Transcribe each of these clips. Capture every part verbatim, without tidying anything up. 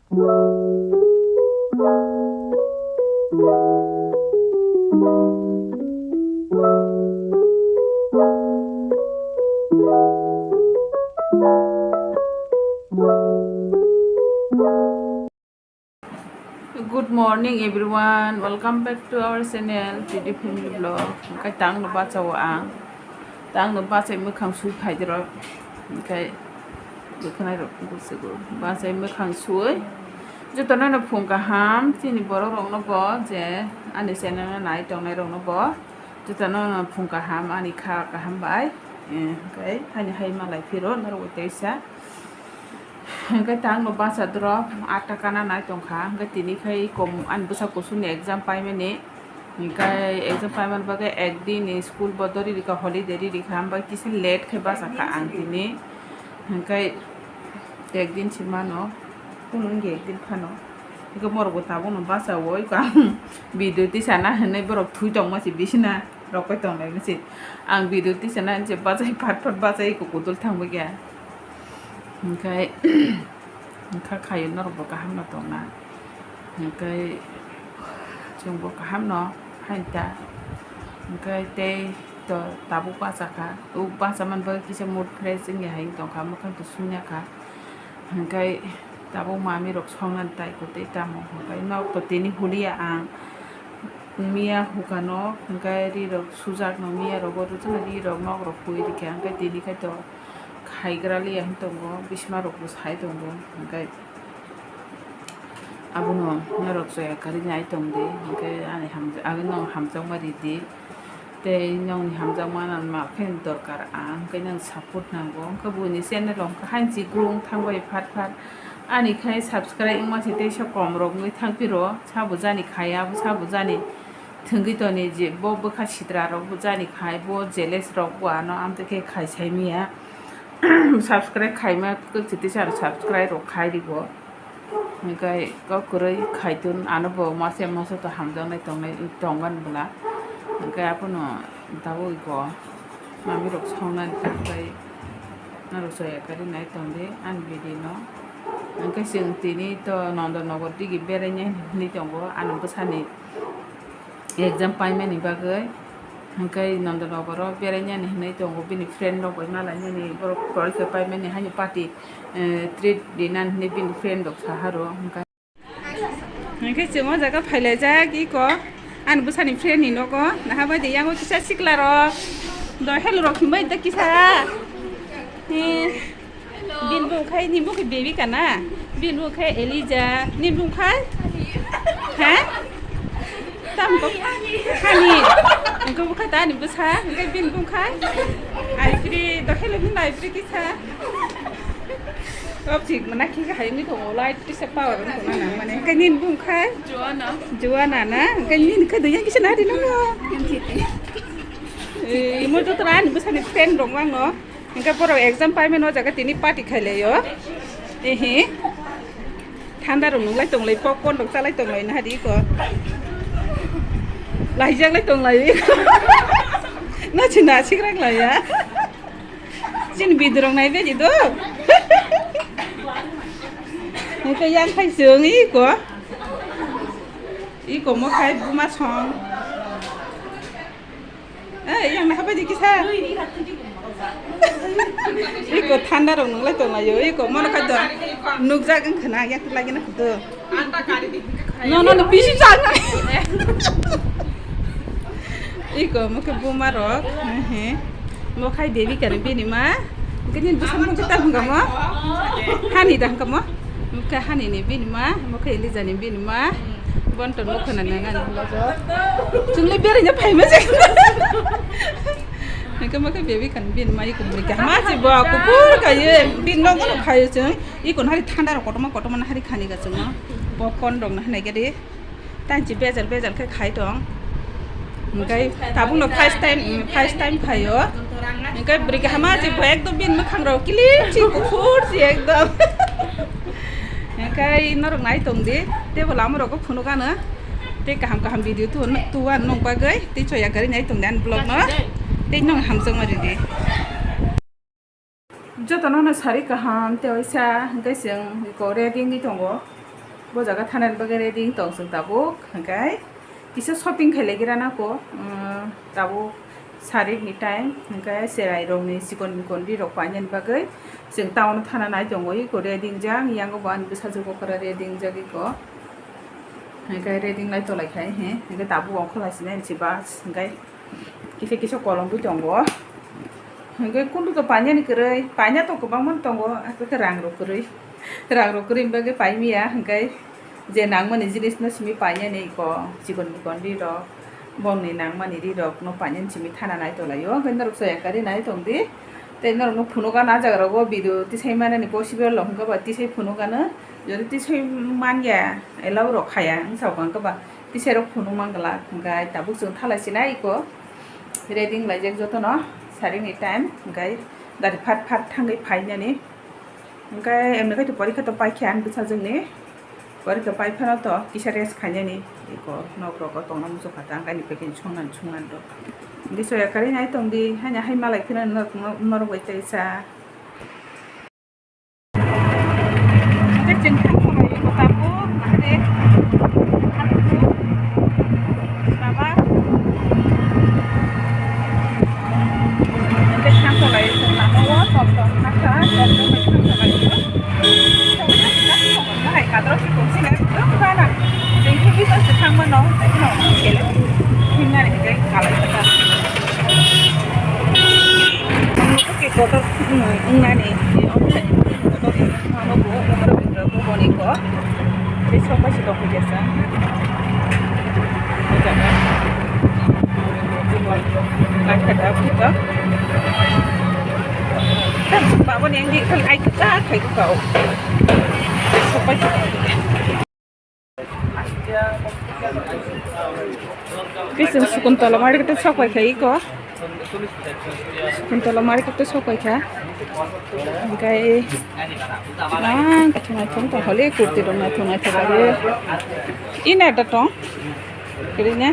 Good morning everyone, welcome back to our channel T D Family Vlog. Hwnkhe tangno bachao ang, tangno bachai mwkhang sui phaidoro, hwnkhe bwkhwnai rok bachai mwkhang sui. Jotono no phung kaham chini borok rokno bo je ani channel no nai tongnai rokno bo. Jotono phung kaham, ani kha kaham bai, eh, hwnkhe haini hai malai phiro norok bai teisa. Hwnkhe tangno bachadoro atta kana nai tongkha, hwnkhe tini khai kom ani bwsa kusuni exam paimani, hwnkhe exam paimani bagwi ekdin ni school bodo riri kha, holiday riri kha, hambai kisa late khe bachakha ang tini, hwnkhe ekdin se mano, kunu wngya ekdin phano. Eko morokbo tabukno bachaui, eko ang video tisana hinwi borok thui tongma se bisina rokoi tonglai se. Ang video tisana hinse bachai phat phat bachai eko kudul thangbai kha. Hwnkhe wngkha khaio norokbo kahamno tongna. Hwnkhe chwngbo kahamno hain ta. Hwnkhe tei to tabuk bachakha. O bachaman bagwi kisa mood fresh wngya hai tongkha, mwkhang to sungya kha. Hwnkhe tabuk mamirok songnani tai kwtwi tamo hwnkhe nok to tini huliya ang. Miya hukano hwnkhe rirok sujakno, miyarok bo rwjaknai rirok nokrok hui rikha, hwnkhe tini khai to khaigra liya hin tongo, bisimarokbo sai tongo, hwnkhe abono norok chaya karwi nai tongdi, hwnkhe ani hamjak, agwino hamjakma ridi. Tei nokni hamjakma nang ma khe dorkar ang, hwnkhe nang support nango, hwnkhe buini channel o hwnkhe hainsi grung thangbai phat phat. Ani khai subscribe wngma se teisa kom rok wngwi thangphiro, sabo jani khai abo sabo jani thwngwi toni je bo bwkha sitra rok bo jani khai, bo jealous rok bo ano amtwi khe khai sai manya. Subscribe khaima kwchwtwi charo subscribe rok khai rigo. Hwnkhe kok kwrwi khaitun ano bo masa masa to hamjaknai tongnai tongmani bwla. Hwnkhe abono tabuk iko mamirok songnani tongkhe norok chaya karwi nai tongdi ani video no. Hwnkhe chwng tini to Nondonogor digi beraina hinwi tongo ani bwsani exam paimani bagwi, hwnkhe Nondonogoro berainani hinwi tongo, bini friend rok bai malainani, borok porikha paimani haino party, eh, treat rinani hinwi bini friend rok saharo, hwnkhe. Hwnkhe chwng o jaga phailaijak iko ani bwsani friend ni nogo, naha bai de yango kisa sikla rok, doi hello rok himbai da kisa. Eh. Bini bumung khai, nini bumung khai Bebika na? Bini bumung khai Elija. Nini bumung khai? Ha? Tamo ko? Hani. Hwnkhe bo khai tani bwsa. Hwnkhe bini bumung khai? Aifri, dokhelo hwnba Aifri kisa. Opsi mana khi khai ni ko light tisa power ko na mane. Hwnkhe nini bumung khai? Joana. Joana na? Hwnkhe nini khai doyang kisa na di na mo? Eh, mo to tara ni bwsani friend rok mang no. Hwnkhe borok exam paimani o jaga tini party khailaio. Ehe. Thanda rok nunglai tonglai, popcorn rok chalai tonglai, nahadi iko. Laijak lai tonglai iko. Nachi nasik rak laiya. Chini bidrong nai beji do. Hwnkhe yang khai chwng iko. Iko mo khai buma song. Eh, yang naha bai di kisa. Iko thanda rok nunglai tonglaio. Iko mono khai do. Nukjak wngkha na, yak lagi na do. No, no, no, bisi jak na. Iko mo khe buma rok. He. Mo khai Bebika ni bini ma. Hwnkhe nini bwskango khe ta hwnkha mo? Hani da hwnkha mo? Hwnkhe hani ni bini ma, hwnkhe Elija ni bini ma. Bonton bo khwna nang ani logo. Chwng le beraina phaima se. Hwnkhe mo khe Bebika ni bini ma iko bwrwi kaham se bo kuphur kaiye bini nogo no phaio chwng. Iko nahari thanda rok kotorma kotorma nahari khani ga chwngno. Popcorn rok nahani gede. Tanchi bejal bejal khe khai tong. Hwnkhe tabukno first time, first time phaio. Hwnkhe bwrwi kahama je bo ekdom bini mwkhang rok kilik si kuphur si ekdom. Hwnkhe norok nai tong di, tei bo lama rogo phunuk ano. Tei kaham kaham video tu, tu ano nong bagwi, tei choya gari nai tong di ani vlog no. Tei nong hamjakma ridi. Jotono no sari kaham tei waisa hwnkhe chwng iko ready wngwi tongo. Bo jaga thanani bagwi ready wng tong chwng tabuk, hwnkhe kisa shopping khailaigra nako, um, tabuk sarik ni time, hwnkhe cherai rok ni chikon mikon ri rok painani bagwi chwng town o thana nai tongo, iko ready wngjak, yango bo ani bwsajwk okra ready wngjak iko, hwnkhe ready wnglai tolai khai, he, hwnkhe tabuk ongkhorlai sinai si bus, hwnkhe. Kisa kisa kolomwi tongo. Hwnkhe kundu to painani kwrwi, paina to kwbangma tongo, aswk khe rang rok kwrwi. Rang rok kwrwi bagwi paimiya, hwnkhe je nangmani jinis no simi painani iko, chikon mikon ri rok, bongni nangmani ri rok no painani simi thana nai tolaio. Hwnkhe norok soya kari nai tongdi. Tei norok no phunukgano ah jaga rogo video tisai manani possible rok hwnkhe ba tisai phunukgano, jodi tisai manya allow rok khaya wngsa kha hwnkhe ba. Tisai rok phunuk man glak, hwnkhe tabuk chwng thalai sinai iko. Ready wnglaijak jotono, saring ni time, hwnkhe gari phat phat thangwi phainani. Hwnkhe emni khe to porikha to paikha ani bwsajwkni. Porikha pai phano to kisa rest khainani. Iko nok rogo tongna muchungkha ta, hwnkhe ani packing songnani songnani rok. Hwnkhe soya kari nai tongdi, haino hai malai phano norok, norok bai teisa. Hwnkhe chwng thang kholai tabuk, hwnkhe baba. Hwnkhe thang kholai chwng lama o tom tom hakha, tom tom bai thang kholai o. Hai kadro si kongsi le tok kana. Jeng khe bisa se thang mano, sai kheno kele. Himnani hwnkhe kalai kha. Oke, kotor, mm, nani, oke, kotor, ano bo, kotor, bo, bo, boni ko. Tei sok bai se tong khe sa. Babo ni ang di khal ai kha khai ko. Sok bai se tong khe. Tei chwng Sukuntala market o sok pai kha iko. Sukuntala market o sok pai kha. Hwnkhe, ah, naithok naithok tong holi kurti rok naithok naithok aro. Inner da tong. Kwrwi na?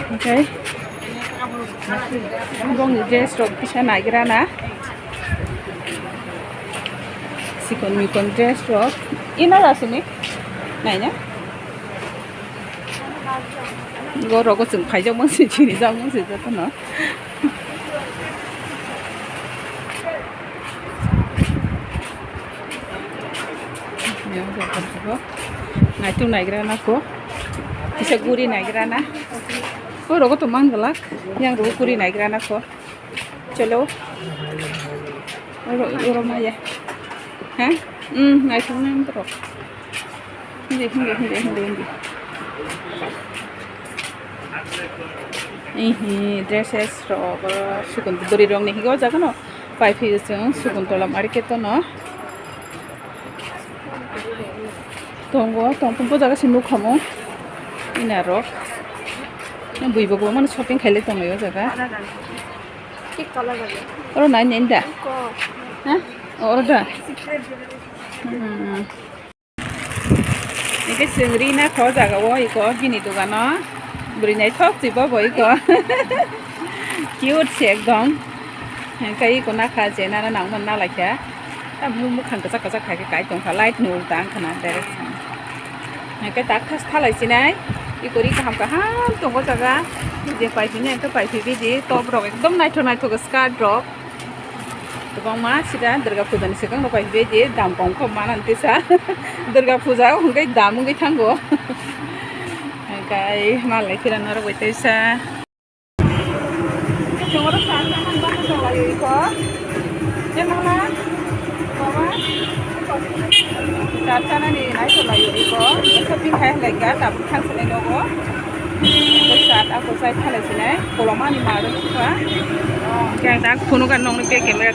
Hwnkhe, bongni dress rok kisa naigra na. Sikon mikon dress rok. Ino rasini. Naina. Go rogo chwng phaijak mangsi chini jak mangsi jotono. Naitung naigra nako. Kisa guri naigra na. O rogo to mang glak. Yang rogo guri naigra nako. Chalo. Oro, oro maya. Ha? Hmm, naitung nang tro. Hindi, hindi, hindi, hindi, hindi. Ihi, dresses rok, sukun bwrwi rok ni higo jaga no. Pai phi chwng Sukuntala market no. Tongo, tong tong jaga si nuk khamu. Ina rok. Bui bo bo mano shopping khaile tongo o jaga. Oro nai nai da. Ha? Oro da. Hmm. Ike chwng ri na kho jaga o iko bini dogano. Bwrwi naithok twi bo bo iko. Cute se ekdom. Hwnkhe iko nakha je nana nangmani nalaikha. Tamni mukhang kwchak kwchak khaikhe kai tongkha, light ni ulta wngkha na direct. Hwnkhe tak thas thalai sinai. Iko ri kaham kaham tongo jaga. Je paiphinai hwnkhe paiphi bidi top rok ekdom naithok naithok skirt rok. Kwbangma sida Durga Puja ni swkang rok bai hibai di dam kom kom mana tisa. Durga Puja o hwnkhe dam wngwi thango. Hwnkhe malai khira norok bai tisa. Chat chanani nai tonglaio iko. Shopping khai hwnkhe tabuk thang sanai nogo. Chat ako chai phalai sinai. Kolomani ma rwkha. Khe ang tak phunukha nokni pek camera.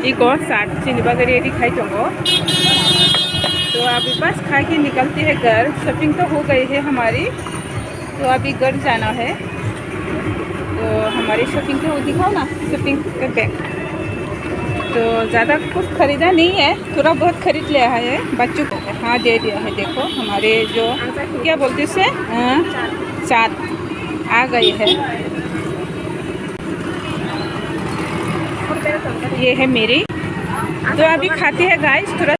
Iko chat chini bagwi ready khai tongo. तो अभी बस खा के निकलते हैं घर। शॉपिंग तो हो गई है हमारी, तो अभी घर जाना है। तो हमारी शॉपिंग तो दिखाओ ना, शॉपिंग के बैग। तो ज़्यादा कुछ खरीदा नहीं है, थोड़ा बहुत खरीद लिया है बच्चों को। हाँ, दे दिया है। देखो हमारे जो क्या बोलते उसे, हाँ, चाट आ गई है। ये है मेरी। तो अभी खाते हैं गाइस, थोड़ा